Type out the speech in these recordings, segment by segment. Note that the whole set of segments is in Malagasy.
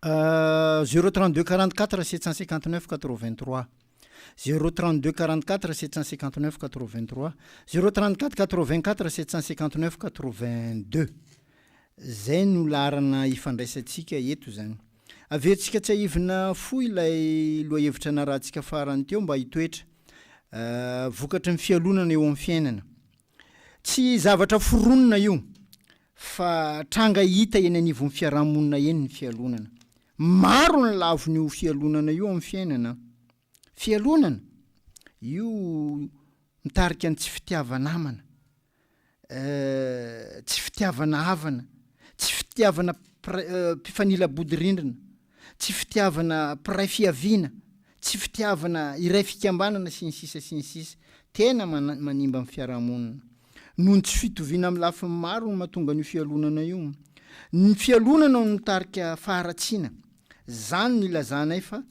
0 32 44 759 83, 0 32 44 759 83, 0 34 84 759 82. Zay no laharana ifandraisantsika eto zany. Averintsika tsiahivina fohy ilay lohahevitra narahantsika farany teo mba hitoetra vokatry ny fialonana eo amin'ny fiainana. Tsy zavatra foronina io fa tranga hita eny anivon'ny fiarahamonina eny ny fialonana. Maro ny lavon'io fialonana io amin'ny fiainana. Fialonana, io mitarika ny tsy fitiava-namana, tsy fitiavana havana, tsy fitiavana mpiray mpifanila bodirindrina, tsy fitiavana mpiray fiaviana, tsy fitiavana iray fikambanana sy ny sisa sy ny sisa Tena manimba ny fiarahamonina. Noho ny tsy fitoviana amin'ny lafiny maro no mahatonga an'io fialonana io. Ny fialonana no mitarika faharatsiana. Izany no ilazanay fa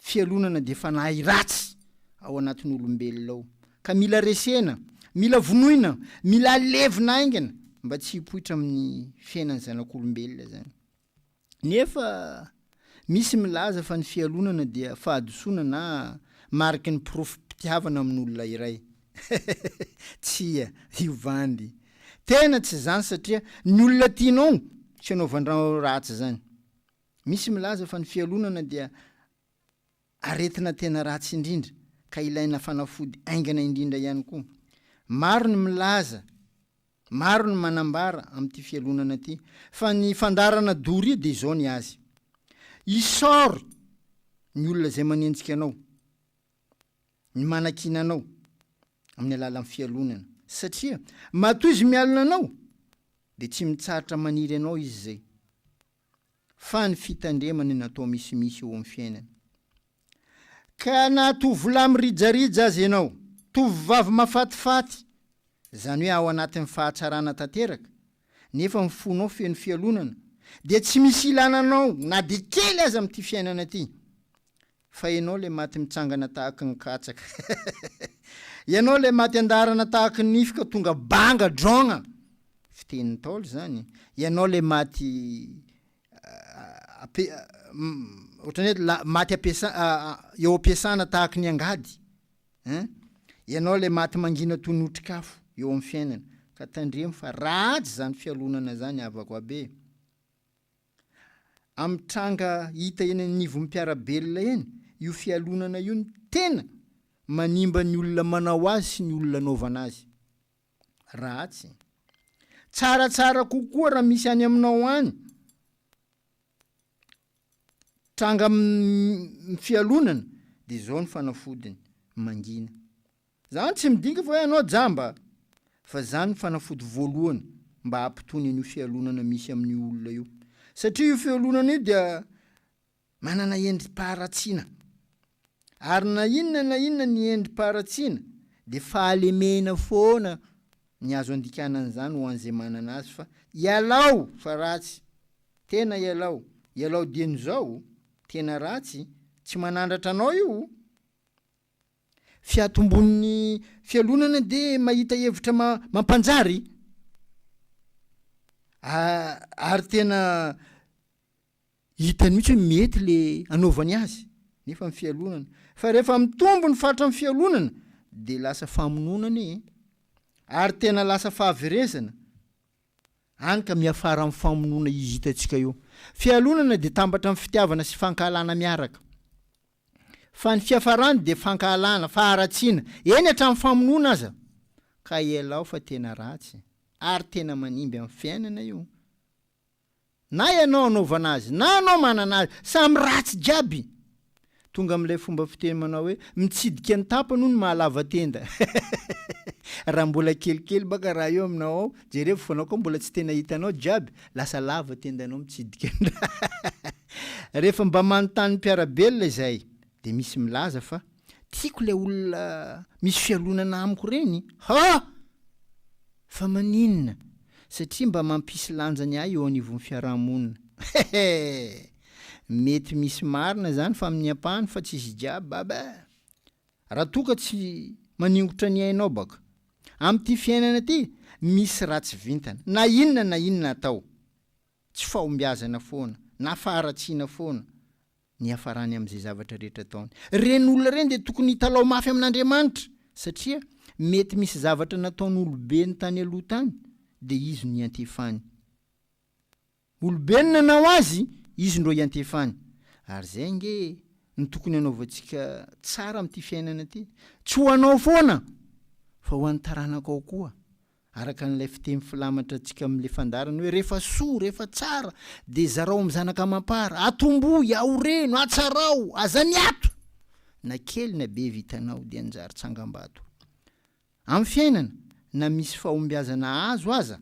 Fialonana dia fanahy ratsy ao anatin'ny olombelona ao, ka mila resena, mila vonoina, mila alevina haingana mba tsy hipoitra amin'ny fiainan'ny zanak'olombelona izany. Nefa misy milaza fa ny fialonana dia fahadisoana na mariky ny porofom-pitiavana amin'olona iray. Tsia, io vandy. Tena tsy izany satria ny olona tianao tsy anaovanao ratsy izany. Misy milaza fa ny fialonana dia aretina tena ratsy indrindra ka ilaina fanafody haingana indrindra ihany koa. Maro ny milaza, maro ny manambara amin'ity fialonana ity fa ny fandaharana doria dia izao ny azy. Isaory ny olona izay manenjika anao, ny manakiana anao amin'ny alalan'ny fialonana satria matoa izy mialona anao dia tsy mitsahatra maniry anao izy izay. fa ny fitandremana no atao misimisy eo amin'ny fiainana. Ka na tovolahy mirijarija aza ianao, tovovavy mafatifaty, izany hoe ao anatin'ny fahatsarana tanteraka, nefa ny fonao feno fialonana, dia tsy misy ilana anao na dia kely aza amin'ity fiainana ity. Fa ianao ilay maty mitsangana tahaky ny katsaka. Ianao ilay maty andaharana tahaky ny nify ka tonga banga drôgna. Fitenin'ny Ntaolo izany. Ianao ilay maty ape ohatran'ny hoe la maty ampiasa eo am-piasana tahaky ny angady. Hein? Ianao ilay maty mangina toy ny otrikafo eo amin'ny fiainana. Ka tandremo fa ratsy izany fialonana izany havako aby e. Amin'ny tranga hita eny anivon'ny mpiara-belona eny, io fialonana io no tena manimba ny olona manao azy sy ny olona anaovana azy. Ratsy. Tsaratsara kokoa raha misy any aminao any tranga amin'ny fialonana dia izao ny fanafodiny, mangina. Zany tsy midika fa hoe anao jamba fa zany fanafody voalohany mba hampitony an'io fialonana misy amin'io olona io. Satria io fialonana io dia manana endri-paharatsiana. Ary na inona na inona ny endri-paharatsiana dia fahalemena foana ny azo andikana an'izany ho an'izay manana azy fa ialao fa ratsy. Tena ialao. Ialao dieny izao, tena ratsy, tsy manandratra anao io. Fiatombon'ny fialonana dia mahita hevitra mampanjary ary tena hitany mihitsy hoe mety le anaovany azy nefa ny fialonana. Fa rehefa mitombo ny fatran'ny fialonana dia lasa famonoana anie e! Ary tena lasa fahaverezana, hany ka miafara amin'ny famonoana izy hitantsika io. Fialonana dia tambatra amin'ny fitiavana sy fankahalana miaraka. Fa ny fiafarany dia fankahalana, faharatsiana, eny hatramin'ny famonoana aza. Ka ialao fa tena ratsy ary tena manimby amin'ny fiainana io. Na ianao anaovana azy, na anao manana azy, samy ratsy jiaby. Tonga amin'ilay fomba fiteny manao hoe mitsidika ny tapany hono mahalava tenda. Raha mbola kelikely baka raha io aminao ao, jerevo fa anao koa mbola tsy tena hitanao jiaby, lasa lava tendanao mitsidika ny raha. Rehefa mba manontany mpiara-belona izahay dia misy milaza fa tiako ilay olona misy fialonana amiko ireny ha! Fa maninona? Satria mba mampisy lanjany ahy eo anivon'ny fiarahamonina. Hehe! Mety misy marina izany fa amin'ny ampahany fa tsy izy jiaby baba eh! Raha toa ka tsy maningotra ny ainao baka. Amin'ity fiainana ity misy ratsy vintana na inona na inona atao. Tsy fahombiazana foana. na faharatsiana foana ny hiafarany amin'izay zavatra rehetra ataony. Ireny olona ireny dia tokony hitalaho mafy amin'Andriamanitra satria mety misy zavatra nataon'olobeny tany aloha tany dia izy no iantefany. Olobe no nanao azy, izy ndro iantefany. Ary zay ange no tokony hanaovantsika tsara amin'ity fiainana ity. Tsy ho anao foana fa ho an'ny taranakao koa. Araka an'ilay fiteny filamatra antsika amin'ilay fandaharana hoe rehefa soa, rehefa tsara dia zarao amin'ny zanaka amam-para. Atombohy, aoreno, atsarao, aza miato! Na kely na be vitanao dia hanjary tsangambato. Amin'ny fiainana, na misy fahombiazana azo aza,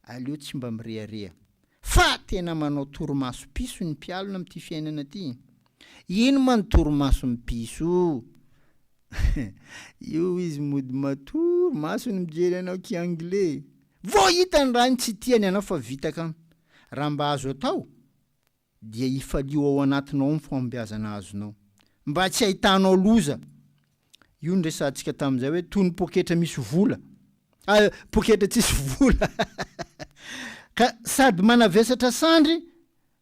aleo tsy mba mirehareha. Fa tena manao torimaso piso ny mpialona amin'ity fiainana ity. Ino ma ny torimason'ny piso? Io izy mody matory, masony mijery anao ki anglais. Vao hitany raha iny tsy tiany anao fa vitaka. Raha mba azo atao, dia ifalio ao anatinao ao ny fahombiazana azonao. Mba tsy ahitanao loza. Io no resahantsika tamin'izay hoe toy ny poketra misy vola. Ah, poketra tsisy vola. Ka sady manavesatra sandry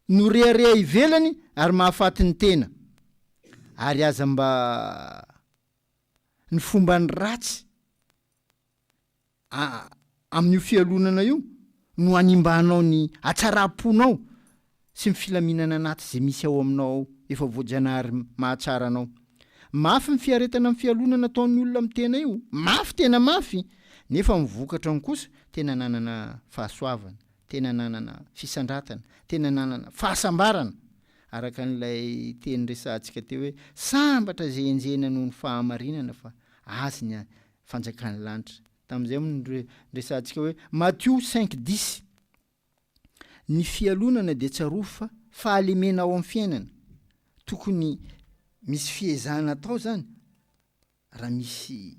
no rehareha ivelany ary mahafaty ny tena. Ary aza mba ny fomban'ny ratsy A Amin'io fialonana io no hanimbanao ny hatsaram-ponao sy ny filaminana anaty izay misy ao aminao ao efa voajanahary mahatsara anao. Mafy ny fiaretana ny fialonana ataon'ny olona amin'ny tena io, mafy tena mafy, nefa ny vokatrany kosa tena nanana fahasoavana, tena nanana fisandratana, tena nanana fahasambarana, araka an'ilay teny resahantsika teo hoe sambatra izay enjehina noho ny fahamarinana fa azy ny fanjakan'ny lanitra. Tamin'izay moa no niresahantsika hoe Matio cinq dix. Ny fialonana dia tsarovy fa fahalemena ao amin'ny fiainana. Tokony misy fiezahana atao zany raha misy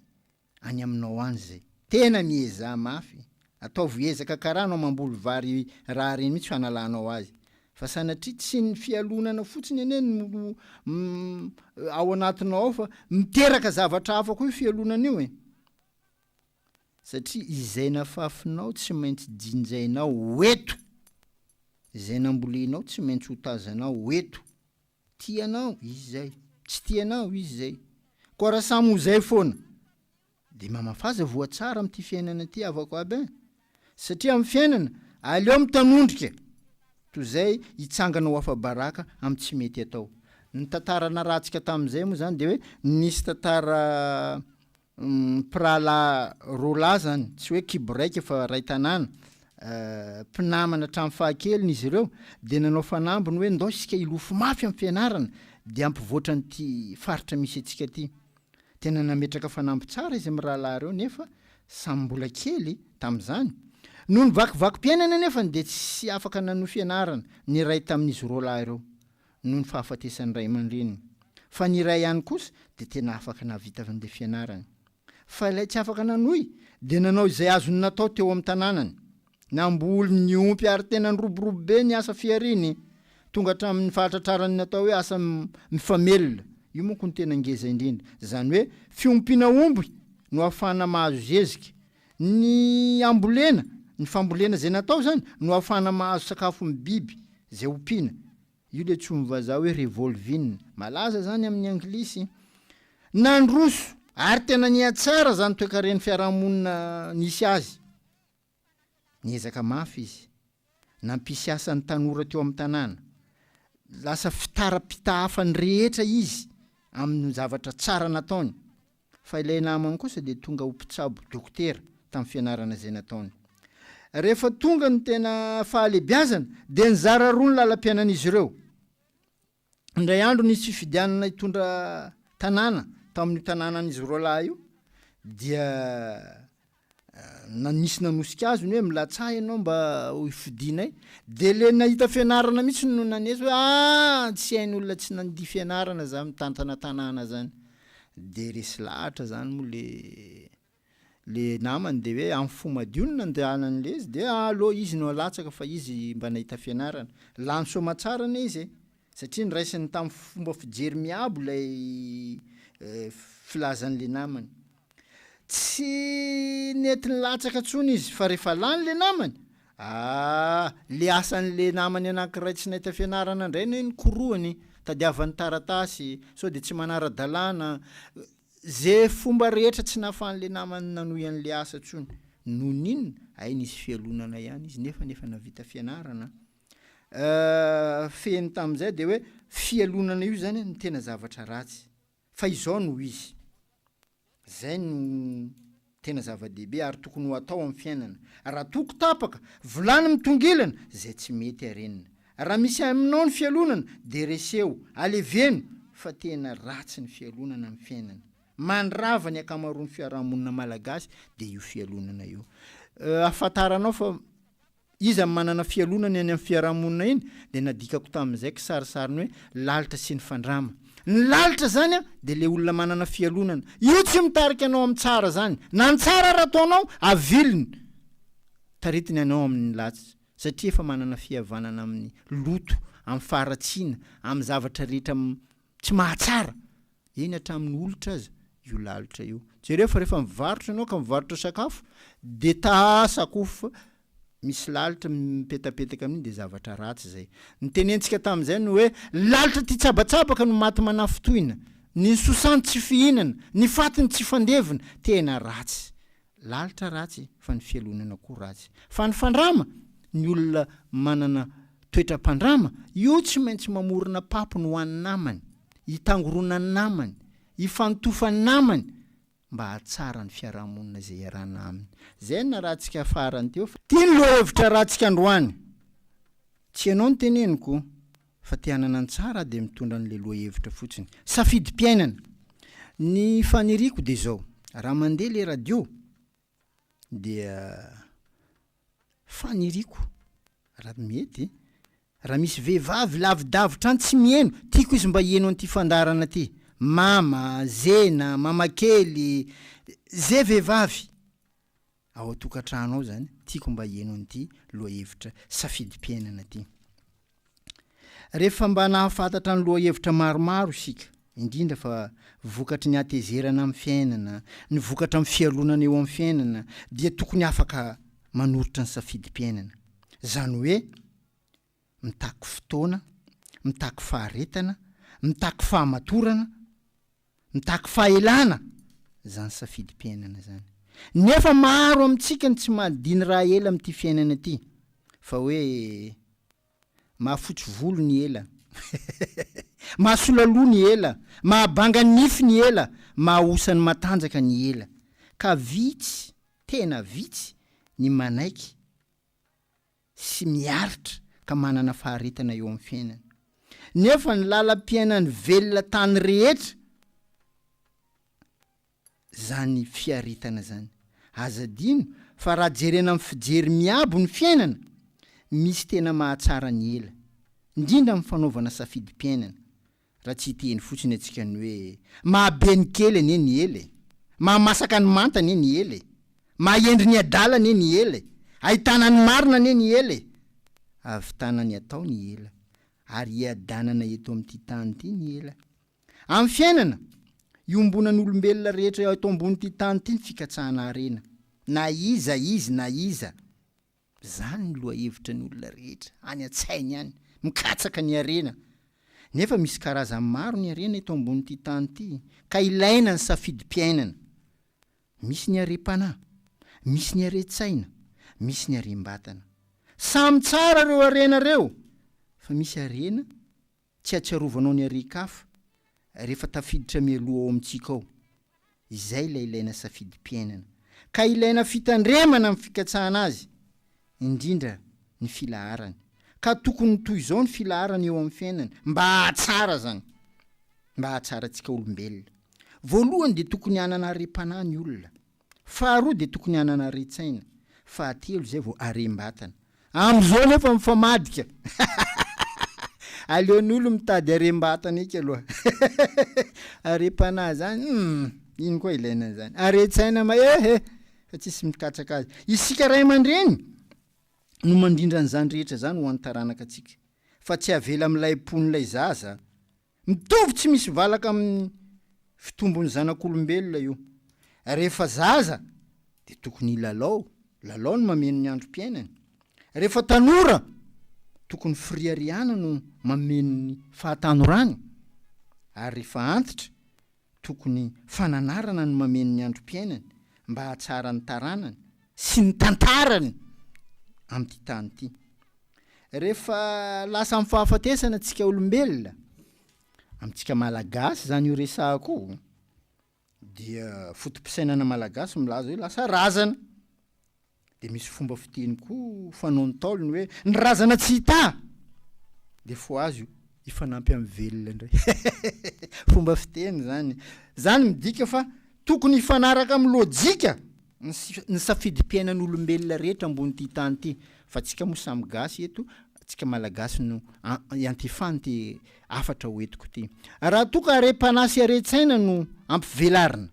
any aminao any zay. Tena miezaha mafy. Ataovy ezaka karaha anao mamboly vary raha reny mihitsy hanalanao azy. Fa sanatria tsy ny fialonana fotsiny anie no ao anatinao ao fa miteraka zavatra hafa koa io fialonana io e! Satria izay nafafinao tsy maintsy jinjainao ho eto! Izay nambolenao tsy maintsy hotazanao ho eto! Tianao izy izay, tsy tianao izy izay. Koa raha samy ho izay foana Dia mamafaza voa tsara amin'ity fiainana ity havako aby ein! Satria amin'ny fiainana, aleo mitanondrika toy izay hitsangana ho afa-baraka amin'ny tsy mety atao. Ny tantara narahantsika tamin'izay moa izany dia hoe nisy tantara mpirahalahy roalahy izany, tsy hoe kibo raika fa ray tanàna, mpinamana hatramin'ny fahakeliny izy ireo, dia nanao fanambiny hoe ndao isika hilofo mafy amin'ny fianarana dia hampivoatra an'ity faritra misy antsika ity. Tena nametraka fanamby tsara izy mirahalahy ireo nefa samy mbola kely tamin'izany. Noho ny vakivakim-piainana anefa dia tsy afaka nanohy fianarana ny iray tamin'izy roalahy ireo noho ny fahafatesan'ny ray aman-dreniny. Fa ny iray ihany kosa dia tena afaka nahavita an'ilay fianarany. Fa ilay tsy afaka nanohy dia nanao izay azony natao teo amin'ny tanànany. Namboly, niompy ary tena niroborobo be ny asa fihariany, tonga hatramin'ny fahatratrarany ny atao hoe asa mifamelona. Io manko no tena ngeza indrindra. Izany hoe fiompiana omby no ahafahana mahazo zezika. Ny ambolena, ny fambolena izay natao izany no ahafahana mahazo sakafo amin'ny biby izay ompiana. Io ilay antsoin'ny vazaha hoe revolving. Malaza izany amin'ny anglisy. Nandroso ary tena nihatsara izany toekaren'ny fiarahamonina nisy azy. Niezaka mafy izy. Nampisy asa ny tanora teo amin'ny tanàna. Lasa fitara-pitahafan'ny rehetra izy amin'ny zavatra tsara nataony. Fa ilay namany kosa dia tonga ho mpitsabo dokotera tamin'ny fianarana izay nataony. Rehefa tonga ny tena fahalebiazana dia nizara roa ny lalam-piainan'izy ireo. Indray andro nisy fifidianana hitondra tanàna tao amin'io tanànan'izy roalahy io dia na nisy nanosika azy ny hoe milatsaha ianao mba ho fidinay dia le nahita fianarana mihitsy no naneso hoe ah tsy hain'olona tsy nandia fianarana za mitantana tanàna zany dia resy lahatra zany moa le Le namany de hoe amin'ny fo madio no nandehanany le izy de aleo izy no alatsaka fa izy mba nahita fianarana. Lany soamatsara anie izy e! Satria noraisiny tamin'ny fomba fijery miabo ilay filazan'le namany. Tsy nety nilatsaka intsony izy fa rehefa lany le namany. Ah! Le asan'le namany anankiray tsy nahita fianarana indray anie no korohany, tadiavany taratasy, sao de tsy manara-dalàna, ze fomba rehetra tsy nahafahan'le namany nanohy an'le asa intsony. Noho ny inona? Hay nisy fialonana ihany izy nefany efa nahavita fianarana. Fehiny tamin'izay de hoe fialonana io zany no tena zavatra ratsy. Fa izao no izy. Izay no tena zava-dehibe ary tokony ho atao amin'ny fiainana. Raha toko tapaka, vilany mitongilana, izay tsy mety arenina. Raha misy aminao ny fialonana, dia reseo, aleveno, fa tena ratsy ny fialonana amin'ny fiainana. Mandrava ny ankamaroan'ny fiarahamonina malagasy dia io fialonana io. Ahafantaranao fa Iza no manana fialonana eny amin'ny fiarahamonina eny? Dia nadikako tamin'izay kisarisariny hoe lalitra sy ny fandrama. Ny lalitra izany dia ilay olona manana fialonana. Io tsy mitarika anao amin'ny tsara izany. Na ny tsara ary ataonao, aviliny. Taritiny anao amin'ny latsy. Satria efa manana fihavanana amin'ny loto, amin'ny faharatsiana, amin'ny zavatra rehetra tsy mahatsara. Eny hatramin'ny olitra aza io lalitra io. Jereo fa rehefa mivarotra ianao ka mivarotra sakafo dia tahasakoa fa misy lalitra mipetapetaka amin'iny dia zavatra ratsy izay. Ny tenentsika tamin'izay ny hoe lalitra tia tsabatsabaka no maty manafintohina, ny sosany tsy fihinana, ny fatiny tsy fandevina, tena ratsy. Lalitra ratsy fa ny fialonana koa ratsy. Fa ny fandrama, ny olona manana toetra mpandrama, io tsy maintsy mamorona papony ho an'ny namany, hitangoronan'ny namany, hifantofan'ny namany mba hahatsara ny fiarahamonina izay iarahana aminy. Izay no narahantsika farany teo fa. Ty ny lohahevitra arahantsika androany. Tsy ianao no teneniko fa te hanana ny tsara aho dia mitondra an'ilay lohahevitra fotsiny. Safidim-piainana. Ny faniriako dia izao, raha mandeha ilay radio dia faniriako raha mety, raha misy vehivavy lavidavitra any tsy miheno, tiako izy mba hiheno an'ity fandaharana ity. Mama, Zena, mamakely, ze vehivavy. Ao an-tokantrano ao izany, tiako mba hiheno an'ity lohahevitra safidim-piainana ity. Rehefa mba nahafantatra ny lohahevitra maromaro isika, indrindra fa vokatry ny hatezerana amin'ny fiainana, ny vokatra amin'ny fialonana eo amin'ny fiainana, dia tokony afaka manoritra ny safidim-piainana. Izany hoe, mitaky fotoana, mitaky faharetana, mitaky fahamatorana, Mitaky fahelana izany safidim-piainana izany. Nefa maro amintsika ny tsy mahadiny raha ela amin'ity fiainana ity, fa hoe mahafotsy volo ny ela, mahasola loha ny ela, mahabanga nify ny ela, mahaosa ny matanjaka ny ela. Ka vitsy, tena vitsy ny manaiky sy miaritra ka manana faharetana eo amin'ny fiainana. Nefa ny lalam-piainan'ny velona tany rehetra zany fiaretana zany. Aza adino fa raha jerena amin'ny fijery miabo ny fiainana, misy tena mahatsara ny ela, indrindra amin'ny fanaovana safidim-piainana. Raha tsy hiteny fotsiny antsika ny hoe mahabe ny kely anie ny ela e! Mahamasaka ny manta anie ny ela e! Mahahendry ny adala anie ny ela e! Ahitana ny marina anie ny ela e! Ahavitana ny atao ny ela, ary hiadanana eto amin'ity tany ity ny ela. Amin'ny fiainana, iombonan'olombelona rehetra eto ambonin'ity tany ity ny fikatsahana harena, na iza izy na iza. Izany ny lohahevitra ny olona rehetra any an-tsainy any, mikatsaka ny harena. Nefa misy karazany maro ny harena eto ambonin'ity tany ity, ka ilaina ny safidim-piainana. Misy ny harem-panahy, misy ny haren-tsaina, misy ny harem-batana. Samy tsara ireo harena ireo, fa misy harena Tsy ahatsiarovanao ny haren-kafa rehefa tafiditra mialoha ao amintsika ao. Izay ilay ilaina safidim-piainana. Ka ilaina fitandremana amin'ny fikatsahana azy, indrindra ny filaharany. Ka tokony ho toy izao ny filaharana eo amin'ny fiainana, mba hahatsara izany. Mba hahatsara antsika olombelona. Voalohany dia tokony hanana harem-panahy ny olona. Faharoa dia tokony hanana haren-tsaina. Fahatelo izay vao harem-batana. Amin'izao nefa mifamadika. Aleon'olo mitady harem-batana eky aloha. Harem-panahy zany, hum, ino koa ilaina an'izany. Haren-tsaina ma, ehe, fa tsisy mikatsaka azy. Isika ray aman-dreny no mandrindra an'izany rehetra izany ho an'ny taranaka antsika, fa tsy avela amin'ilay mpon'ilay zaza. Mitovy tsy misy valaka amin'ny fitombon'ny zanak'olombelona io. Rehefa zaza dia tokony hilalao, lalao no mameno ny androm-piainany. Rehefa tanora, tokony firiharihana no mameno ny fahatanorany, ary rehefa antitra, tokony fananarana no mameno ny androm-piainany mba hahatsara ny taranany sy ny tantarany amin'ity tany ity. Rehefa lasa amin'ny fahafatesana tsika olombelona, amintsika malagasy izany io resahako io, dia foto-pisainana malagasy milaza hoe lasa razana. Dia misy fomba fiteny koa fanaon'ny Ntaolo ny hoe ny razana tsy hita dia fohazo hifanampy amin'ny velona indray. Fomba fiteny izany. Izany midika fa tokony hifanaraka amin'ny lojika ny ny safidim-piainan'olombelona rehetra ambon'ity tany ity. Fa tsika moa samy gasy eto, tsika malagasy no iantefan'ity hafatra hoentiko ity. Raha toa ka harem-panahy sy haren-tsaina no ampivelarina,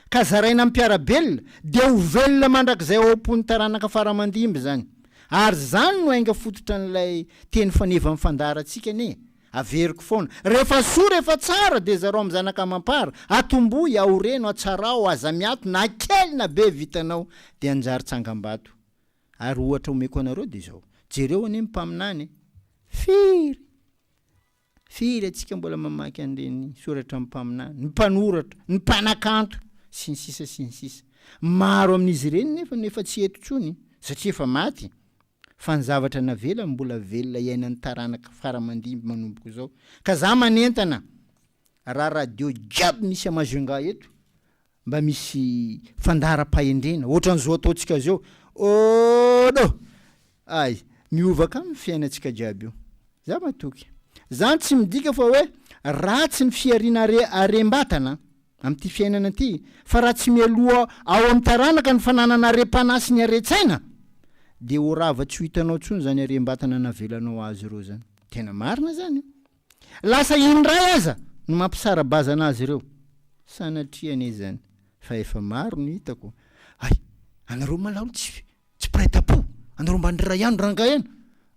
ka zaraina amin'ny mpiara-belona, dia ho velona mandrakizay ao am-pon'ny taranaka fara aman-dimby izany. Ary izany no ainga fototra an'ilay teny fanevan'ny fandaharantsika anie. Averiko foana. Rehefa soa, rehefa tsara, dia zarao amin'ny zanaka amam-para. Atombohy, aoreno, atsarao, aza miato, na kely na be vitanao, dia hanjary tsangambato. Ary ohatra omeko anareo dia izao, jereo anie ny mpaminany e! Firy? Firy antsika mbola mamaky an'ireny soratra ny mpaminany, ny mpanoratra, ny mpanakanto, sy ny sisa sy ny sisa. Maro amin'izy ireny nefa no efa tsy eto intsony satria efa maty, fa ny zavatra navelany mbola velona iainan'ny taranaka fara aman-dimby manomboka izao. Ka za manentana raha radio jiaby misy à Majunga eto Mba misy fandaharam-pahendrena ohatran'izao ataontsika zao oh! Ay, miova ka ny fiainantsika jiaby io. Za matoky. Zany tsy midika fa hoe ratsy ny fihariana hare harem-batana amin'ity fiainana ity, fa raha tsy mialoha ao amin'ny taranaka ny fananana harem-panahy sy ny haren-tsaina, dia ho rava tsy ho hitanao intsony izany harem-batana navelanao azy ireo izany. Tena marina izany an! Lasa iny indray aza no mampisara-bazana azy ireo. Sanatria anie izany fa efa maro no hitako. Hay! Anareo malaolo tsy tsy mpiray tampo, anareo mba ny ray ihany rangahy an!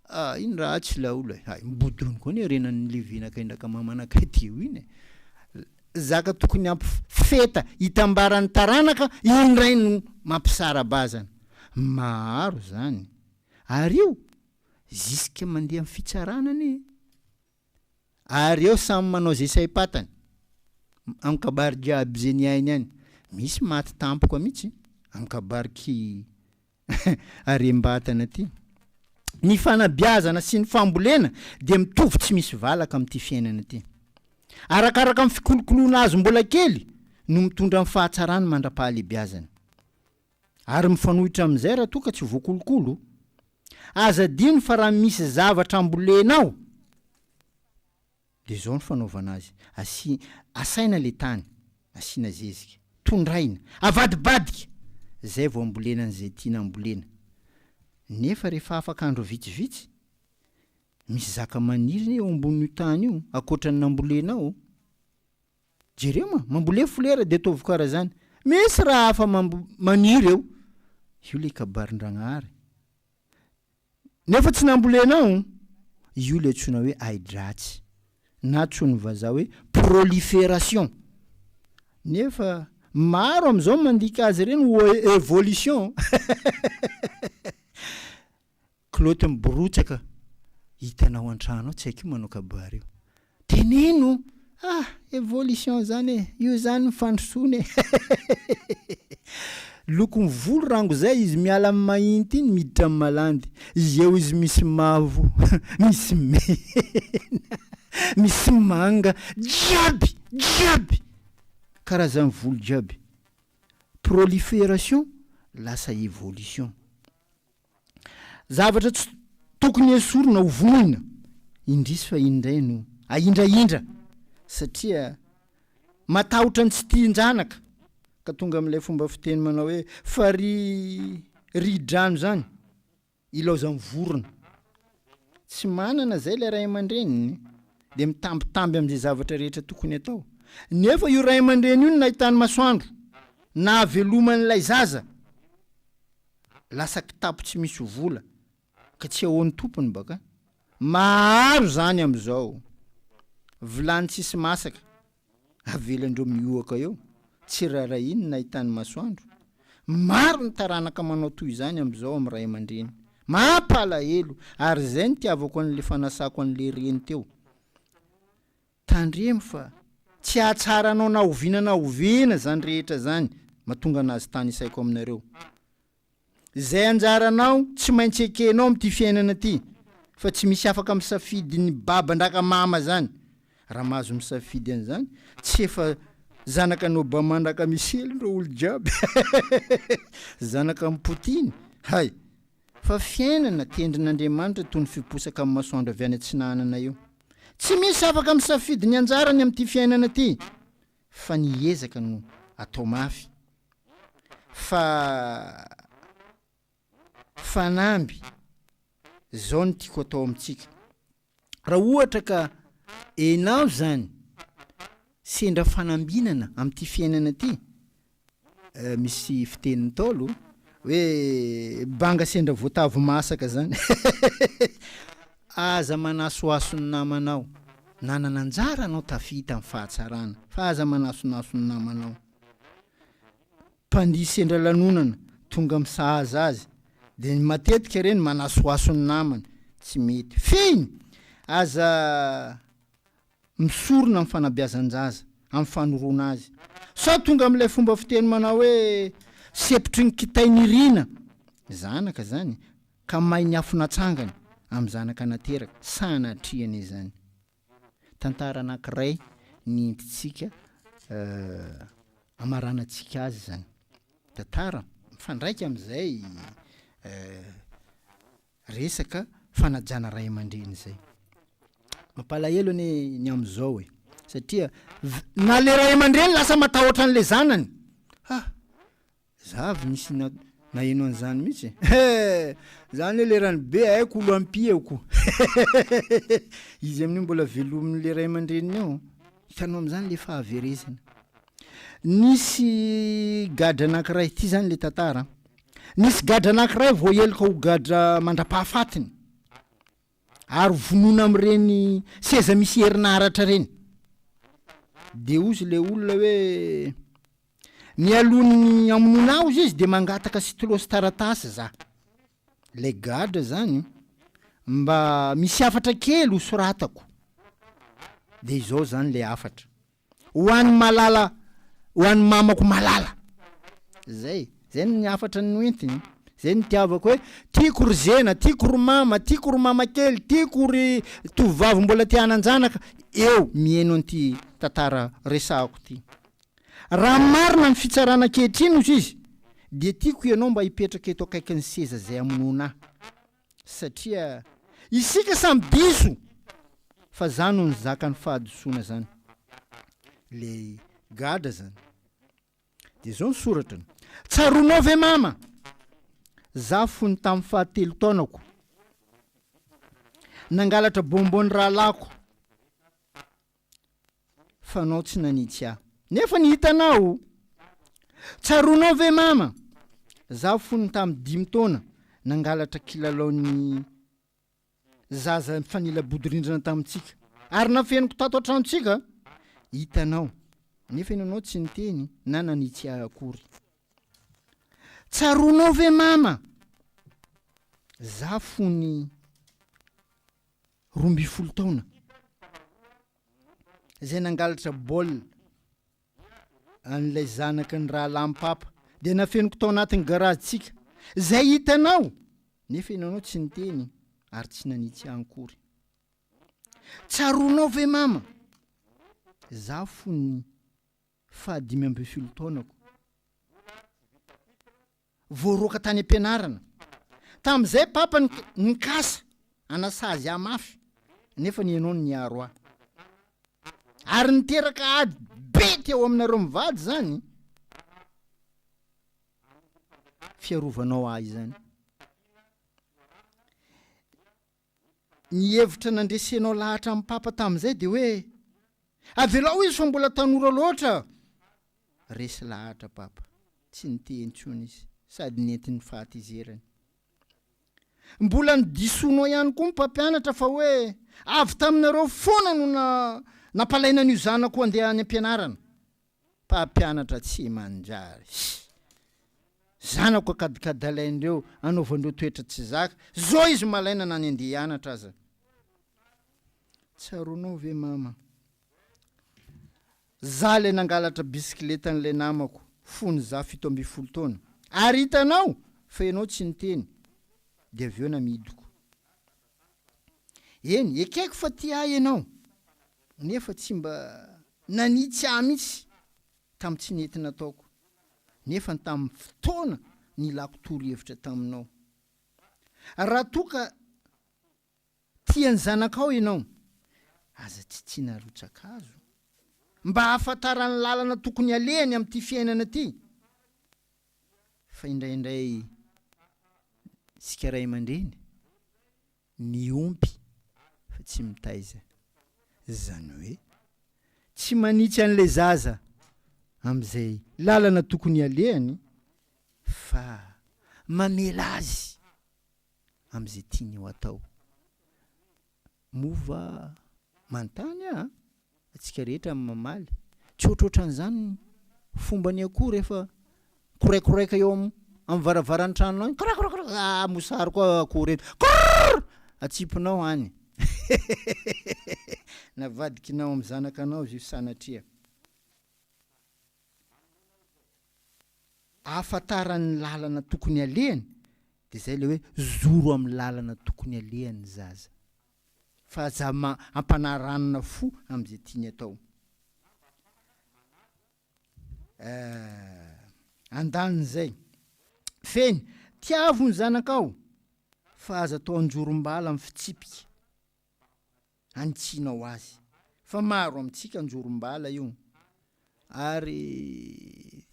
Ah, iny ratsy laolo e! Hay, mibodony koa anie renan'ny levenakay ndraka mamanakay teo iny e! Zaka tokony hampifeta hitambaran'ny taranaka, iny indray no mampisara-bazana. Maro izany. Ary io, Jusque mandeha amin'ny fitsarana anie e! Ary eo samy manao ze saim-patany amin'ny kabary jiaby ze niainy any. Misy maty tampoka mihitsy amin'ny kabary ky harem-batana ty. Ny fanabeazana sy ny fambolena dia mitovy tsy misy valaka amin'ity fiainana ity. Arakaraka ny fikolokoloana azy mbola kely no mitondra ny fahatsarany mandra-pahalebiazany. Ary mifanohitra amin'izay raha toa ka tsy voakolokolo. Aza adino fa raha misy zavatra ambolenao dia izao no fanaovana azy, asi, asaina le tany, asiana zezika, tondraina, avadibadika, zay vao ambolena an'izay tiana ambolena. Nefa rehefa afaka andro vitsivitsy, misy zaka maniry anie eo ambonin'io tany io, ankoatra ny nambolenao. Jereo ma, mambolea folera dia ataovy kara zany. Misy raha hafa maniry eo. Io le kabarin-dragnahary. Nefa tsy nambolenao, io le antsoina hoe ahi-dratsy. Na antsoin'ny vazaha hoe proliferation. Nefa maro amin'izao mandika azy ireny ho evolution. Kilaoty miborotsaka hitanao an-trano ao, tsy haiko io manao kabary io. Teneno! Ah! Evolution zany e! Io zany ny fandrosoana e! Lokon'ny volo rango zay izy miala amin'ny mainty iny miditra amin'ny malandy, eo izy misy mavo, misy mena, misy manga, jiaby! Jiaby! Karazan'ny volo jiaby. Proliferation lasa evolution. Zavatra tsy tokony esorina ho vonoina, indrisy fa iny indray no ahindrahindra satria matahotra ny tsy tian-janaka ka tonga amin'ilay fomba fiteny manao hoe fa ry ri-drano izany ilaozan'ny vorona. Tsy manana izay ilay ray aman-dreniny dia mitambitamby amin'izay zavatra rehetra tokony atao. Nefa io ray aman-dreny io no nahitany masoandro, nahaveloman'ilay zaza. Lasa kitapo tsy misy vola ka tsy ahoan'ny tompony baka. Maro zany amizao. Vilany tsisy masaka avelandreo mihoaka eo, tsy rarahiny ny nahitany masoandro. Maro ny taranaka manao toy izany amizao amin'ny ray aman-dreny. Mampalahelo! Ary izay no itiavako an'le fanasako an'le reny teo. Tandremo fa tsy hahatsara anao na oviana na oviana izany rehetra izany mahatonga anazy tanisaiko aminareo. Izay anjaranao tsy maintsy ekenao amin'ity fiainana ity fa tsy misy afaka misafidy ny baba ndraka mama zany. Raha mahazo misafidy an'izany tsy efa zanaka an'i Obama ndraka Michel ireo olo jiaby. Zanaka an'i Poutine. Hay! Fa fiainana tendrin'Andriamanitra toy ny fiposaka amin'ny masoandro avy any atsinanana io. Tsy misy afaka misafidy ny anjarany amin'ity fiainana ity fa ny ezaka no atao mafy. Fa fanamby zao no tiako atao amintsika. Raha ohatra ka enao zany sendra fanambinana amin'ity fiainana ity, misy fitenin'ny Ntaolo hoe banga sendra voatavo masaka zany. Aza manasohaso ny namanao. Nanana anjara anao tafita amin'ny fahatsarana fa aza manasonaso ny namanao. Mpandihy sendra lanonana tonga misahaza azy dia ny matetika ireny manasohaso ny namany, tsy mety. Fehiny, aza misorona amin'ny fanabeazan-jaza, amin'ny fanoroana azy. Sao tonga amin'ilay fomba fiteny manao hoe sempotry ny kitay nirina, zanaka izany, ka may ny afo natsangany amin'ny zanaka nateraka, sanatria anie izany. Tantara anankiray ny entintsika amaranantsika azy izany. Tantara mifandraika amin'izay resaka fanajana ray aman-dreny izay. Mampalahelo anie ny amin'izao e, satria na le ray aman-dreny lasa matahotra an'le zanany. Ha! Za avy nisy naheno an'izany mihitsy e. He! Za anie lerany be haiko olo ampiako. Izy amin'io mbola velomin'le ray aman-dreniny ao. Hitanao amin'izany le fahaverezana. Nisy gadra anankiray, ity zany le tantara an. Nisy gadra anankiray voaheloka ho gadra mandra-pahafatiny ary vonoina amin'ireny seza misy herinaratra ireny. De hozy le olona hoe Mialoha ny hamonoana ahy hozy izy dia mangataka stylo sy taratasy za. Ilay gadra zany mba misy hafatra kely ho soratako. Dia izao zany ilay hafatra. Ho an'i Malala, ho an'i mamako malala. Zay, zay ny hafatra noentiny. Zay no itiavako hoe tiako ry zena, tiako ry mama, tiako ry mama kely, tiako ry tovovavy mbola te hanan-janaka. Eo miheno an'ity tantara resahako ity. Raha marina ny fitsarana ankehitriny, hozy izy, dia tiako ianao mba hipetraka eto akaikin'ny seza izay hamonoana ahy. Satria isika samy diso, fa za no nizaka ny fahadisoana zany. Ilay gadra zany. Dia izao ny soratrany, Tsaroanao ve mama? Za fony tamin'ny fahatelo taonako, nangalatra bonbon ny rahalahiko. Fanao tsy nanitsy ahy. Nefa ny hitanao? Tsaroanao ve mama? Zaho fony tamin'ny dimy taona nangalatra kilalaon'ny zaza mifanila bodirindrina tamintsika ary nafeniko tato an-tranontsika. Hitanao. Nefa ianao tsy niteny na nanitsy ahy akory. Tsaroanao ve mama? Zaho fony 12 taona izay nangalatra baolina an'ilay zanaky ny rahalahin'i Papa dia nafeniko tao anatin'ny garazintsika izay hitanao nefa ianao tsy niteny ary tsy nanitsy ahy akory. Tsaroanao ve mama? Izaho fony faha 15 taonako. Voaroaka tany am-pianarana. Tamin'izay papa nikasa hanasazy ahy mafy, nefa ny ianao no niaro ahy. Ary niteraka ady be teo aminareo mivady izany fiarovanao ahy izany. Ny hevitra nandresenao lahatra an'i Papa tamin'izay dia hoe, Avelao izy fa mbola tanora loatra! Resy lahatra Papa. Tsy niteny intsony izy, sady nentin'ny fahatezerany. Mbola nodisoanao ihany koa ny mpampianatra fa hoe avy taminareo foana no nampalaina an'io zanako handeha any am-pianarana. Mpampianatra tsy manjary. Zanako akadikadalain'ireo anaovandreo toetra tsy zaka. Zao izy malaina na ny andeha hianatra aza. Tsaroanao ve mama? Za le nangalatra bisikiletan'ilay namako fony za 17 taona. Ary hitanao fa ianao tsy niteny dia avy eo namidiko. Eny, ekeko fa tia ahy ianao nefa tsy mba nanitsy ahy mihitsy tamin'ny tsy nety nataoko nefa tamin'ny fotoana nilako torohevitra taminao. Raha toa ka tia ny zanakao ianao, aza tsitsiana rotsa-kazo mba hahafantarany ny lalana tokony alehany amin'ity fiainana ity. Fa indraindray isika ray aman-dreny miompy fa tsy mitaiza. Izany hoe tsy manitsy an'ilay zaza amin'izay lalana tokony alehany fa mamela azy amin'izay tiany ho atao. Moa va manontany aho an? Antsika rehetra no mamaly. Tsy ohatrohatran'izany ny fombany akoho rehefa mikoraikoraika eo amin'ny varavaran'ny tranonao iny, korakorakorak, ah mosary koa akoho ireto, korrrr! Atsipinao any. Navadikinao amin'ny zanakanao izy io sanatria. Ahafantarany ny lalana tokony alehany dia izay ilay hoe zoro amin'ny lalana tokony alehany ny zaza fa aza ampanaranina fo amin'izay tiany atao. Eh, andanin'izay. Fehiny, tiavo ny zanakao fa aza atao anjorom-bala amin'ny fitsipika. anitsianao azy fa maro amintsika anjorom-bala io ary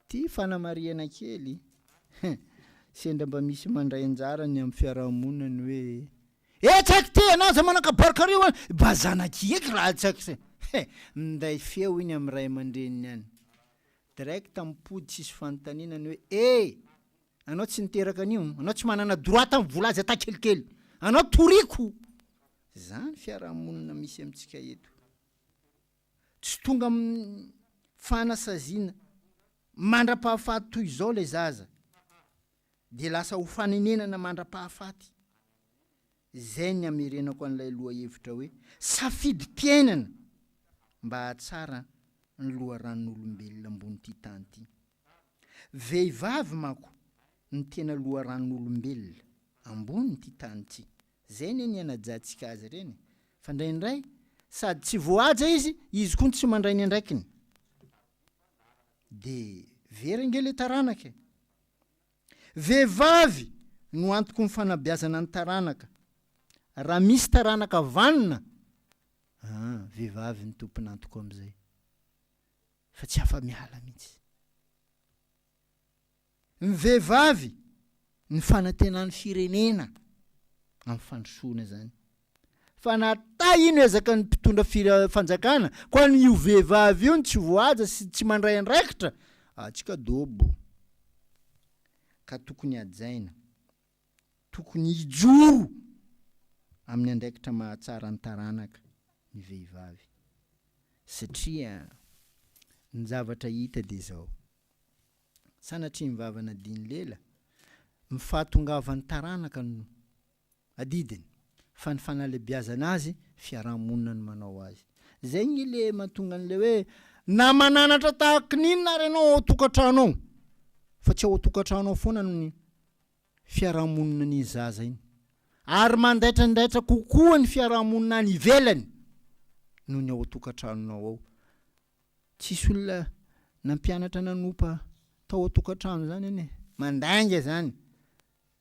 ty fanamarihana kely sendra mba misy mandray anjara ny amin'ny fiarahamonina ny hoe e tsy haiko ty anao aza manakabary kareo an mba zanaky eky raha tsy haiko he minday feo iny amin'ny ray aman-dreniny any direct mipody tsisy fanontaniana ny hoe e Anao tsy niteraka an'io, anao tsy manana droit am vola azy ata kelikely. Anao toriko! Zany fiarahamonina misy amintsika eto. Tsy tonga amin'ny fanasaziana mandra-pahafaty toy izao ilay zaza dia lasa ho fanenenana mandra-pahafaty. Izay ny hamerenako an'ilay lohahevitra hoe safidim-piainana mba hahatsara ny loharanon'olombelona ambon'ity tany ity. Vehivavy manko no tena loharanon'olombelona ambonin'ity tany ity. Zay anie ny hanajantsika azy ireny e. Fa indraindray sady tsy voahaja izy, izy koa no tsy mandray ny andraikiny. De very ange le taranaka e. Vehivavy no antoky ny fanabeazana ny taranaka. Raha misy taranaka vanona, ah, vehivavy no tompon'antoko amin'izay. Fa tsy afa-miala mihitsy. Ny vehivavy, ny fanantenan'ny firenena amin'ny fandrosoana izany. Fa na tay ino ezaka ny mpitondra fire fanjakana, koa ny io vehivavy io no tsy voahaja sy tsy mandray andraikitra, atsika dobo. Ka tokony hajaina, tokony hijoro amin'ny andraikitra mahatsara ny taranaka ny vehivavy. Satria ny zavatra hita dia izao, sanatria ny vava nadiny lela, ny fahatongavan'ny taranaka no adidiny fa ny fanalebiazana azy fiarahamonina no manao azy. Zay nge le mahatonga an'le hoe na mananatra tahaky ny inona ary ianao ao an-tokantrano ao fa tsy ao an-tokantrano ao foana ny fiarahamonina an'iny zaza iny. Ary mandaitraindaitra kokoa ny fiarahamonina any ivelany noho ny ao an-tokantranonao ao. Tsisy olona nampianatra nanompa tao an-tokantrano zany anie. Mandainga zany.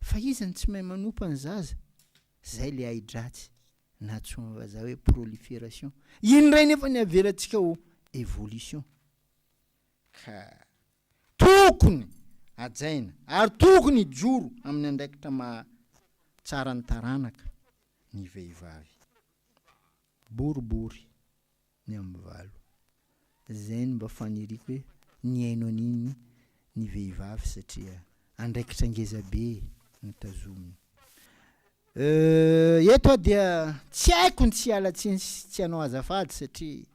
Fa iza no tsy mahay manompa ny zaza? Zay le ahi-dratsy na antsoin'ny vazaha hoe proliferation. Iny indray nefa ny avelantsika ho evolution. Ka tokony hajaina ary tokony hijoro amin'ny andraikitra maha tsara ny taranaka ny vehivavy. Boribory. ny amin'ny valo. Zay no mba faniriako hoe nihaino an'iny ny vehivavy satria andraikitra ngeza be no tazominy. Euh, eto aho dia tsy haiko ny tsy hiala tsiny sy tsy hanao azafady satria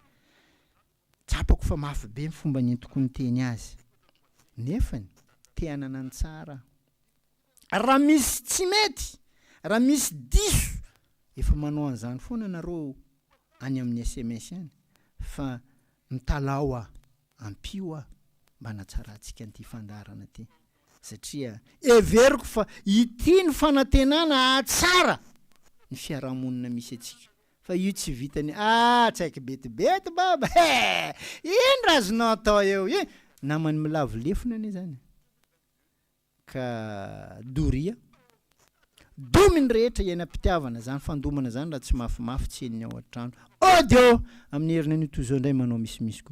tsapako fa mafy be ny fomba nentiko niteny azy. Nefany. Te hanana ny tsara aho. Raha misy tsy mety, raha misy diso, efa manao an'izany foana nareo any amin'ny sms any fa mitalaho aho, ampio aho mba hanatsarantsika an'ity fandaharana ity satria heveriko fa ity no fanantenana hahatsara ny fiarahamonina misy antsika fa io tsy vitan'ny ah tsy haiko betibety baba eh! Ino raha azonao atao eo io? Naman'ny milavo lefona anie zany e! Ka doria. Domy ny rehetra iainam-pitiavana zany fandomana zany raha tsy mafimafy tsy henony ao an-trano. Audio! Amin'ny heriny anio toy izao indray manao misimisy kokoa.